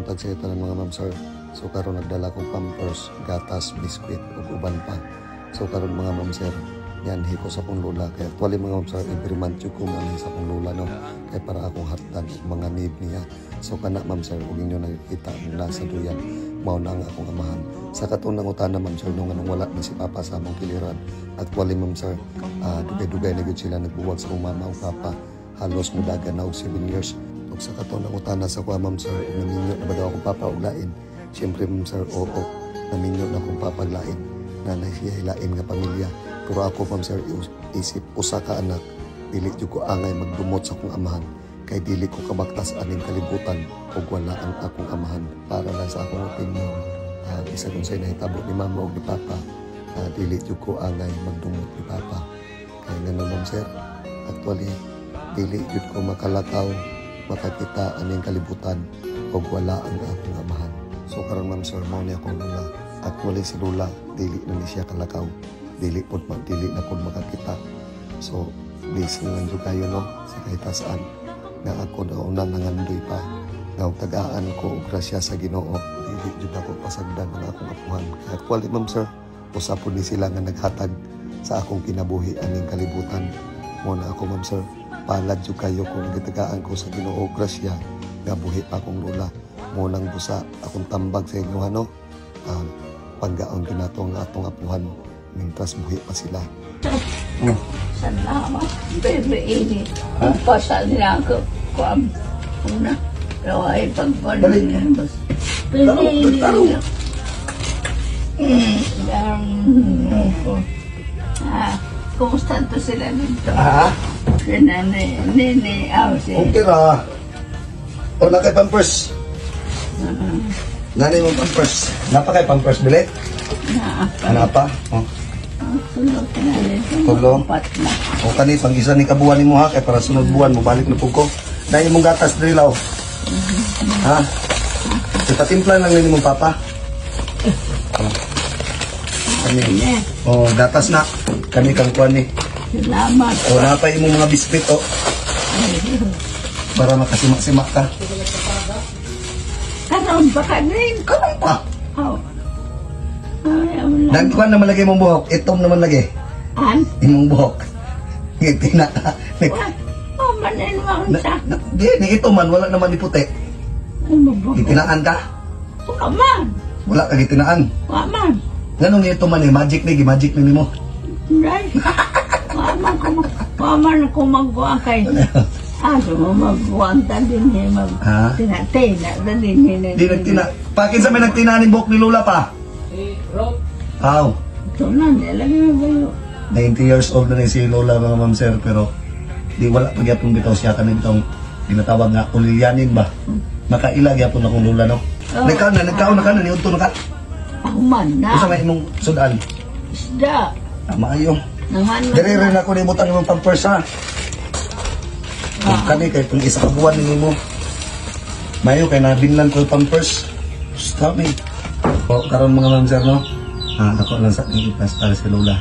buntag sa tanan, mga ma'am, sir. So karon nagdala kong pampers, gatas, biskwit ug uban pa. So karon, mga ma'am, sir, nianhi ko sa akong lola. Kay actually, mga ma'am, sir, every month jud ko moanhi sa akong lola, no. Kay para akong hatdan og mga need niya. So kana, ma'am, sir, ug inyo nakikita ang nasa duyan, mao na ang akong amahan. Sa katong nangutana, ma'am, sir, nung anong wala na si Papa sa among kiliran. Actually, ma'am, sir, dugay-dugay na gyud sila nagbuwag sa akong mama ug papa. Halos mudagan na og 7 years. Ug sa katong nangutana sa kuha, ma'am, sir, ug naminyo na ba daw akong papa og lain? Siyempre, ma'am, sir, oo, naminyo na akong papa og lain. Na siya lain nga pamilya. Pero ako, ma'am, sir, isip usa ka anak, dili jud ko angay magdumot sa akong amahan. Kay dili ko kabaktas aning kalibutan ug wala ang akong amahan. Para lang sa akong opinion, bisan unsay nahitabo ni mama ug ni papa, dili jud ko angay magdumot ni papa. Kay ngano, ma'am, sir, actually, dili jud ko makalakaw, makakita aning kalibutan ug wala ang akong amahan. So karon, ma'am, sir, mao ni akong lola. Actually, si lola dili na ni siya kalakaw. Dili pod dili na pod makakita. So blessing lang jud kayo, no, sa kahitasan nga ako nauna nangandoy pa nga og tagaan ko og grasya sa Ginoo, dili jud ako pasagdan ang akong apuhan. Kay actually, ma'am, sir, usa pod ni sila nga naghatag sa akong kinabuhi aning kalibutan. Mo na ako, ma'am, sir, palad jud kayo kung gitagaan ko sa Ginoo grasya nga buhi pa akong lola. Mo nang busa akong tambag sa inyo, ano, panggaon gyud nato ang atong apuhan mintras buhi pa sila. Salamat. Pero ini, pasal nila ako. Kuam, una. Pero ay pagpanin. Pero ini. Ah, kumusta to sila dito? Ha? Sina ni, nini, aw, si. Okay ra. O na kay pampers. Nanay mo pampers. Napa kay pampers bili? Na, Napa? Oh. Tulo na nito. Tulo? Upat na. O kani pang isa ni kabuan nimo ha, kay para sunod buwan mo balik na pud ko. Dahil imong gatas diri law. Ha? Ipatimpla lang ni imong papa. Oh. Kani. Ne, Oh, gatas na. Kani kang kuan ni. Salamat. O napa imong mga biskwit oh. Para makasimak-simak ka. Karon pa ka rin. Karon pa. Oh. Ay, wala. Nagkuan naman lagi imong buhok. Itom naman lagi. An? Imong buhok. Ngitina ka. Wa- Oh, manin mo Na, sa. na, di, ni ito man, wala naman ni puti. Ano ba? Gitinaan ka? Wa man. Wala ka gitinaan. Wa man. Nganong ito man eh, magic ni, magic ni nimo. Right. Wa man ko magkuha kay. Aso mo magkuha ta din eh mag. Ha? Tina tina ta din eh. Di nagtina. Pakin sa may nagtinaan yung buhok ni Lola pa. Aw, Ito na nila lagi mo bayo. 90 years old na rin si Lola, mga ma'am, sir, pero di wala pa gyapon bitaw siya kanin itong tinatawag nga ulyanin ba. Makaila gyapon akong Lola, no. Oo. Nagkaon na ka na niudto na ka. Ako man na. Unsa may imong sudan? Isda. Ah, maayo. Nangan man. Diri rin ako ni butang imong pampers ha. Kung kani kay pang isa ka buwan ni nimo. Mayo kay nabinlan ko yung pampers. Stop me. O karon, mga ma'am, sir, no. Ah, ako lang sa ipastar si Lola.